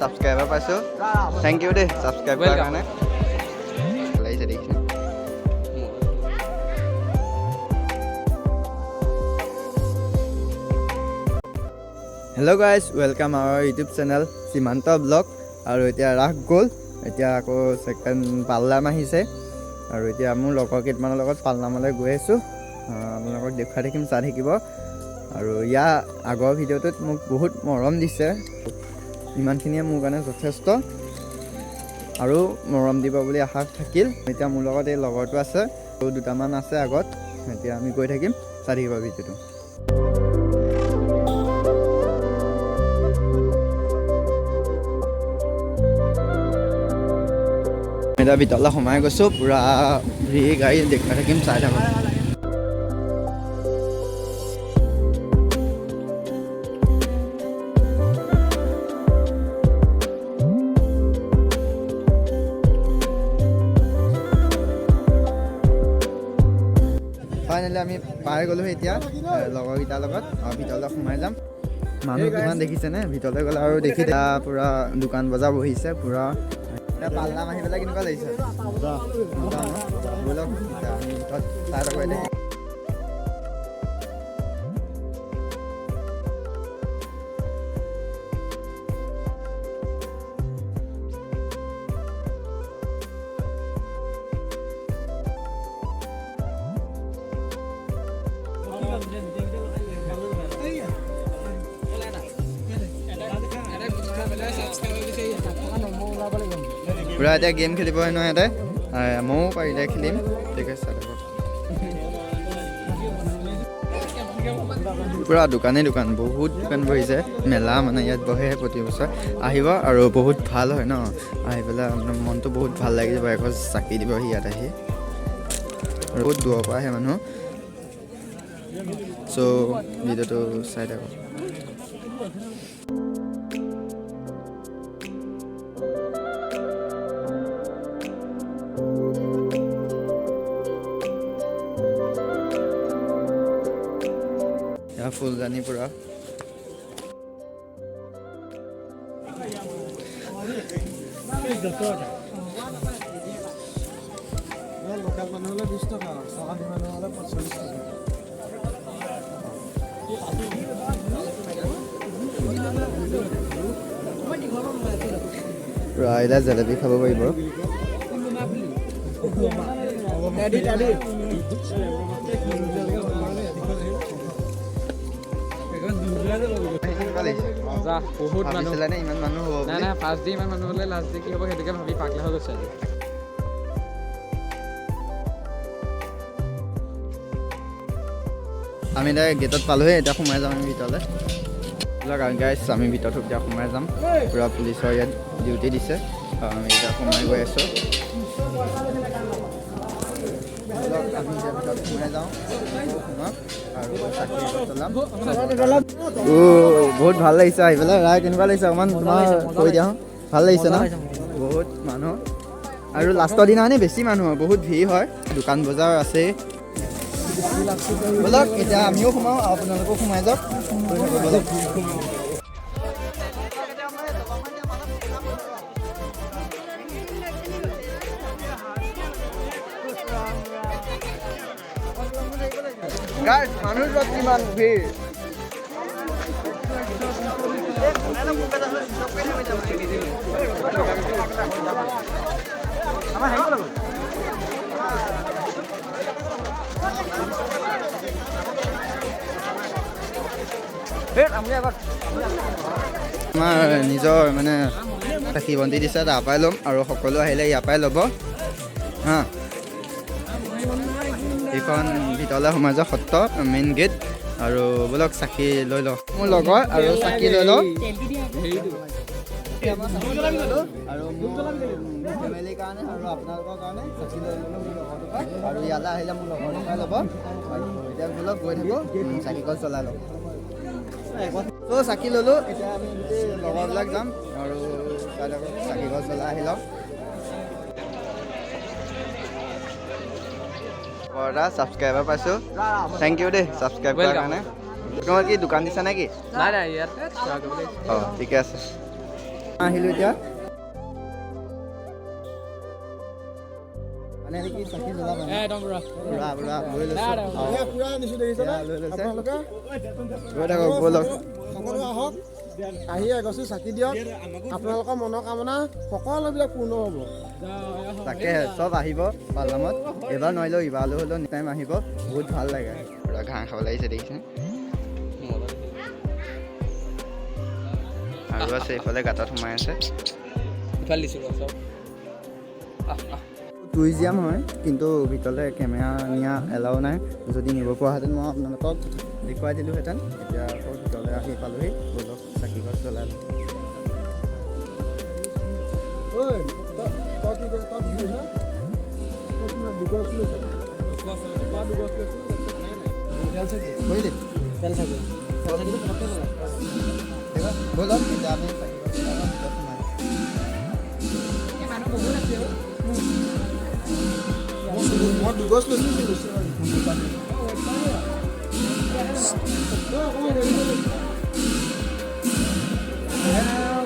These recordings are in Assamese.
ছাবস্ক্ৰাইবাৰ পাইছোঁ। Thank U দেই ছাবস্ক্ৰাইব কৰাৰ Welcome. কাৰণে। ভাল লাগিছে দেখিছে। Hello guys, welcome our YouTube channel Simanta Vlog। আৰু এতিয়া ৰাস গ'ল, এতিয়া আকৌ ছেকেণ্ড পালনাম আহিছে আৰু এতিয়া মোৰ লগৰ কেইটামানৰ লগত পালনামলৈ গৈ আছোঁ। আপোনালোকক দেখুৱাই থাকিম, চাই থাকিব। আৰু ইয়াৰ আগৰ ভিডিঅ'টোত মোক বহুত মৰম দিছে, ইমানখিনিয়ে মোৰ কাৰণে যথেষ্ট আৰু মৰম দিব বুলি আশা থাকিল। এতিয়া মোৰ লগত এই লগৰটো আছে আৰু দুটামান আছে আগত। এতিয়া আমি গৈ থাকিম, চাই থাকিব ভিডিঅ'টো। এতিয়া ভিতৰলৈ সোমাই গৈছোঁ, পূৰা ভিৰ গাড়ী, দেখুৱাই থাকিম, চাই থাকক। ফাইনেলি আমি পাই গ'লোঁ এতিয়া লগৰকেইটাৰ লগত আৰু ভিতৰলৈ সোমাই যাম। মানুহ কিমান দেখিছেনে? ভিতৰলৈ গ'লে আৰু দেখি পূৰা দোকান বজাৰ বহিছে পূৰা। এতিয়া পালনাম আহি পেলাই কেনেকুৱা লাগিছে? মজা ন? ব'লক, এতিয়া আমি ভিতৰত চাই থাকোঁ এতিয়া। পূৰা এতিয়া গেম খেলিব নহয় ইয়াতে, ময়ো পাৰিলে খেলিম। ঠিক আছে, চাই থাকক। পূৰা দোকানেই দোকান, বহুত দোকান বহিছে। মেলা মানে ইয়াত বহে প্ৰতি বছৰ, আহিব আৰু বহুত ভাল হয় ন। আহি পেলাই আপোনাৰ মনটো বহুত ভাল লাগি যাব। এগছ চাকি দিব ইয়াত আহি। আৰু বহুত দূৰৰ পৰা আহে মানুহ। চ' ভিডিঅ'টো চাই থাকক। এয়া ফুলজানি পূৰা। লোকেল মানুহ হ'লে 20 টকা, চালানী মানুহ হ'লে 45 টকা। পূৰা এতিয়া জেলেপি খাব পাৰিব। কেনেকুৱা লাগিছে? মজা, বহুত মানুহ। ভাবিছিলানে ইমান মানুহ হ'ব নাই। বুলি? নাই, ফাৰ্ষ্ট ডে ইমান মানুহ হ'লে লাষ্ট ডে কি হ'ব, সেইটোকে ভাবি পাগলা হৈ গৈছে আজি। আমি এতিয়া গেটত পালোহি, এতিয়া সোমাই যাম আমি ভিতৰলৈ। গাইছ, আমি ভিতৰত এতিয়া সোমাই যাম। পূৰা পুলিচৰ ইয়াত ডিউটি দিছে আৰু আমি এতিয়া সোমাই গৈ আছোঁ। ব'লক, আমি এতিয়া ভিতৰত সোমাই যাওঁ, সোমাম আৰু চাকি এগছ জ্বলাম। বহুত ভাল লাগিছে আহি পেলাই। ৰায়, কেনেকুৱা লাগিছে অকণমান তোমাৰ কৈ দিয়া। ভাল লাগিছে ন? বহুত মানুহ আৰু লাষ্টৰ দিনাখনি বেছি মানুহ হয়, বহুত ভিৰ হয়, দোকান বজাৰ আছেই। ব'লক, এতিয়া আমিও সোমাওঁ আৰু আপোনালোকো সোমাই যাওক। গৈ থাকোঁ, ব'লক। গাইছ, মানুহ চব কিমান ভিৰ। আমাৰ নিজৰ মানে চাকি বন্তি দিছে, তাৰ পৰাই ল'ম আৰু সকলো আহিলে ইয়াৰ পৰাই ল'ব। হা, এইখন ভিতৰলৈ সোমাই যোৱা সত্ৰ মেইন গেট। আৰু ব'লক, চাকি লৈ লওঁ। মোৰ লগৰ আৰু চাকি লৈ লওঁ আৰু মোৰ ফেমিলিৰ কাৰণে আৰু আপোনালোকৰ কাৰণে চাকি লৈ ল'লোঁ মোৰ লগৰটোৰ পৰা। আৰু ইয়ালৈ আহিলে মোৰ লগৰটোৰ পৰাই ল'ব। আৰু এতিয়া ব'লক, গৈ থাকোঁ, চাকি গছ জ্বলাই লওঁ। ত' চাকি ল'লোঁ, এতিয়া আমি গোটেই লগৰবিলাক যাম আৰু চাই থাকক, চাকি গছ জ্বলাই আহি লওঁ। এটা ছাবস্ক্ৰাইবাৰ পাইছোঁ, thank U দেই ছাবস্ক্ৰাইব কৰাৰ Welcome. কাৰণে। তোমাৰ কি দোকান দিছা নেকি? নাই নাই, ইয়াত সেৱা কৰিবলৈ আহিছোঁ। অঁ, ঠিকে আছে। আহিলোঁ এতিয়া। মানে কি চাকি জ্বলাব? একদম পুৰা। পুৰা পুৰা লৈ লৈছোঁ। এয়া পুৰা আনিছোঁ, দেখিছেনে? এয়া লৈ লৈছে। আপোনালোকে গৈ থাকক, ব'লক। সকলো আহক, আহি এগছি চাকি দিয়ক, আপোনালোকৰ মনৰ কামনা সকলোবিলাক পূৰ্ণ হ'ব। তাকে চব আহিব পালনামত, এবাৰ নোৱাৰিলেও ইবাৰলৈ হ'লেও নেক্সট টাইম আহিব, বহুত ভাল লাগে। পুৰা ঘাঁহ খাবলৈ আহিছে, দেখিছে? আৰু আছে এইফালে গাঁতত সোমাই আছে। ইফালে দিছোঁ ৰ চব। টুৰিজিয়াম হয়, কিন্তু ভিতৰলৈ কেমেৰা নিয়া এলাও নাই। যদি নিব পৰাহেঁতেন মই আপোনালোকক দেখুৱাই দিলোঁহেঁতেন। এতিয়া আকৌ ভিতৰলৈ আহি পালোহি, ব'লক চাকি গছ জ্বলাই লওঁ। ঐ, তই কি তই কি কৈছ? তই কিমান দুগছ লৈছ? তই দুগছ লৈছ? তেল চাকি। কৰিলি? তেল চাকি। তেল চাকিটো পটককৈ জ্বলা। ব'লক এতিয়া আমি চাকি গছ জ্বলাই লওঁ, ভিতৰত সোমাই। মই দুগছ লৈছোঁ, লৈছোঁ। তই অকণমান দেৰি কৰি লৈছোঁ।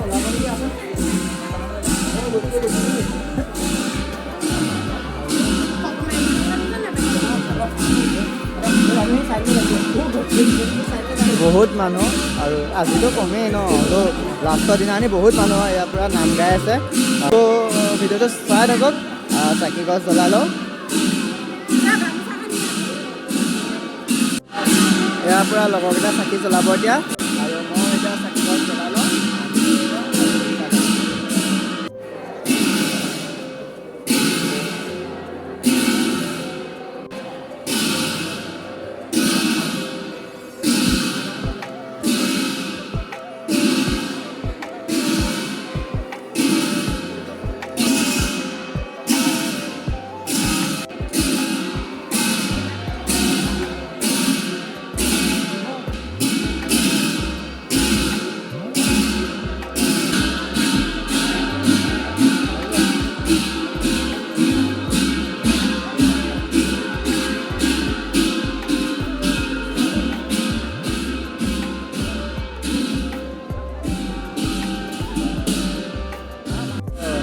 ওলাব নেকি আছে? মই গৈ গৈছোঁ। বহুত মানুহ আৰু আজিতো কমেই ন, হ'লেও লাষ্টৰ দিনাখনি বহুত মানুহ হয়। ইয়াৰ পৰা নাম গাই আছে। তো ভিডিঅ'টো চাই থাকক, চাকি গছ জ্বলাই লওঁ। ইয়াৰ পৰা লগৰকেইটা চাকি জ্বলাব এতিয়া, আৰু মই এতিয়া চাকি গছ জ্বলাই লওঁ।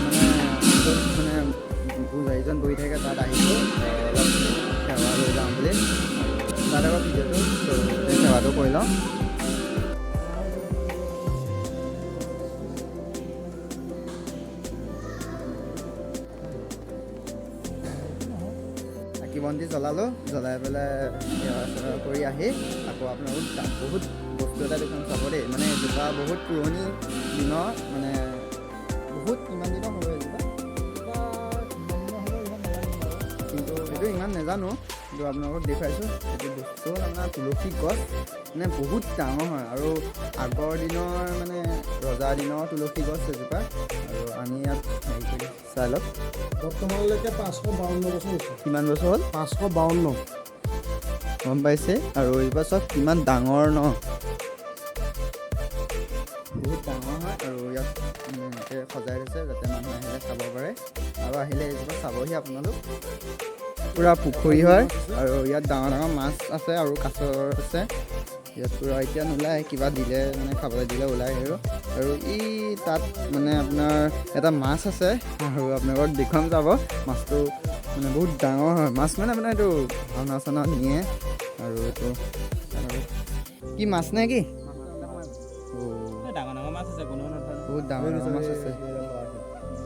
মানে য'ত মানে পূজাৰীজন বহি থাকে তাত আহিছোঁ, অলপ সেৱা লৈ যাওঁ বুলি। আৰু তাত আকৌ ভিডিঅ'টো সেৱাটো কৰি লওঁ। চাকি বন্তি জ্বলালোঁ, জ্বলাই পেলাই সেৱা চেৱা কৰি আহি আকৌ আপোনালোক তাত বহুত বস্তু এটা দেখুৱাম, চাব দেই। মানে এজোপা বহুত পুৰণি দিনৰ, মানে বহুত কিমান দিনৰ হ'ব এজোপা, কিন্তু সেইটো ইমান নাজানো, কিন্তু আপোনালোকক দেখুৱাইছোঁ। এইটো বস্তু হ'ল আপোনাৰ তুলসী গছ, মানে বহুত ডাঙৰ হয় আৰু আগৰ দিনৰ মানে ৰজা দিনৰ তুলসী গছ এজোপা। আৰু আমি ইয়াত হেৰি কৰি চাই লওক। বৰ্তমানলৈকে 552 বছৰ হৈছে। কিমান বছৰ হ'ল? 552। গম পাইছে? আৰু এইজোপা চাওক কিমান ডাঙৰ ন, বহুত ডাঙৰ হয়। আৰু ইয়াত মানে এনেকৈ সজাই থৈছে যাতে মানুহ আহিলে চাব পাৰে, আৰু আহিলে এইজোপা চাবহি আপোনালোক। পূৰা পুখুৰী হয় আৰু ইয়াত ডাঙৰ ডাঙৰ মাছ আছে আৰু কাছ আছে ইয়াত। পূৰা এতিয়া নোলায়, কিবা দিলে মানে খাবলৈ দিলে ওলায়। আৰু আৰু ই তাত মানে আপোনাৰ এটা মাছ আছে, আৰু আপোনালোকক দেখুৱাম, যাব। মাছটো মানে বহুত ডাঙৰ হয়। মাছ মানে আপোনাৰ এইটো ভাওনা চাওনা নিয়ে। আৰু এইটো আৰু কি মাছ নে কি? অ', ডাঙৰ ডাঙৰ মাছ আছে, কোনো নধৰে। বহুত ডাঙৰ ডাঙৰ মাছ আছে।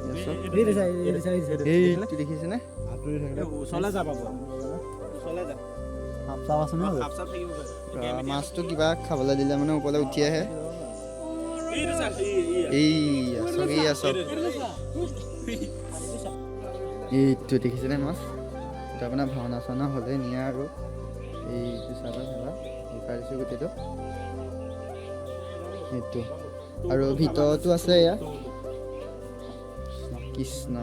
ইয়াত চাওক। এইটো দেখিছেনে? ওচৰলৈ যা পাব, ওচৰলৈ যা। সাপ চাপ আছে ন? সাপ চাপ থাকিব পাৰে। মাছটো কিবা খাবলৈ দিলে মানে ওপৰলৈ উঠি আহে। এইয়া চাওক, এইয়া চাওক, এইটো দেখিছেনে মাছ? এইটো আপোনাৰ ভাওনা চাওনা হ'লে নিয়ে। আৰু এইটো চাব, চাবা, দেখুৱাই দিছোঁ গোটেইটো সেইটো। আৰু ভিতৰতো আছে এয়া। কৃষ্ণ,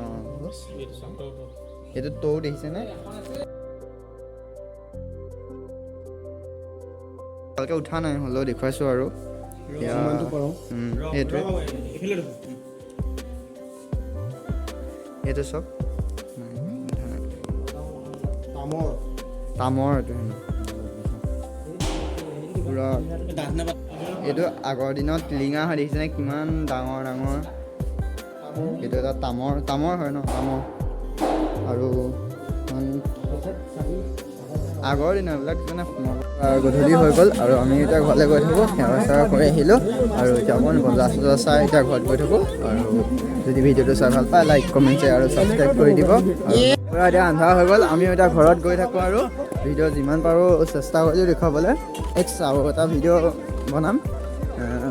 এইটো তৌ দেখিছেনে? ভালকে উঠা নাই, হ'লেও দেখুৱাইছোঁ। আৰু এয়া যিমানটো পাৰোঁ। সেইটোৱে এইটো চব নাই, উঠা নাই। তামৰ। তামৰ এইটো হেনো পুৰা। এইটো আগৰ দিনত টিলিঙা হয়, দেখিছেনে কিমান ডাঙৰ ডাঙৰ। সেইটো এটা তামৰ, তামৰ হয় ন, তামৰ। আৰু আগৰ দিনৰ এইবিলাক মানে গধূলি হৈ গ'ল আৰু আমি এতিয়া ঘৰলৈ গৈ থাকোঁ। সেৱা চেৱা কৰি আহিলোঁ আৰু এতিয়া অকণমান বজাৰ চজাৰ চাই এতিয়া ঘৰত গৈ থাকোঁ। আৰু যদি ভিডিঅ'টো চাই ভাল পায়, লাইক, কমেণ্ট, শ্বেয়াৰ আৰু ছাবস্ক্ৰাইব কৰি দিব। আৰু পূৰা এতিয়া আন্ধাৰ হৈ গ'ল, আমিও এতিয়া ঘৰত গৈ থাকোঁ। আৰু ভিডিঅ' যিমান পাৰোঁ চেষ্টা কৰিলোঁ দেখুৱাবলৈ। নেক্সট আৰু এটা ভিডিঅ' বনাম,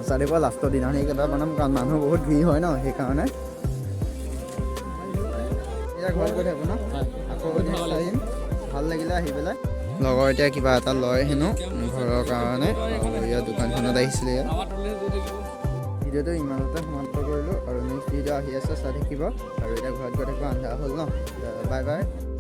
চাই দিব। লাষ্টৰ দিনাখনি কিবা বনাম, কাৰণ মানুহ বহুত ভিৰ হয় ন, সেইকাৰণে। এতিয়া ঘৰত গৈ থাকোঁ ন, আকৌ নেক্সট আহিম। ভাল লাগিলে আহি পেলাই। লগৰ এতিয়া কিবা এটা লয় হেনো ঘৰৰ কাৰণে আৰু ইয়াত দোকানখনত আহিছিলে ইয়াত। ভিডিঅ'টো ইমানতে সমাপ্ত কৰিলোঁ আৰু নেক্সট ভিডিঅ' আহি আছে, চাই থাকিব। আৰু এতিয়া ঘৰত গৈ থাকিব, আন্ধাৰ হ'ল ন। Bye bye.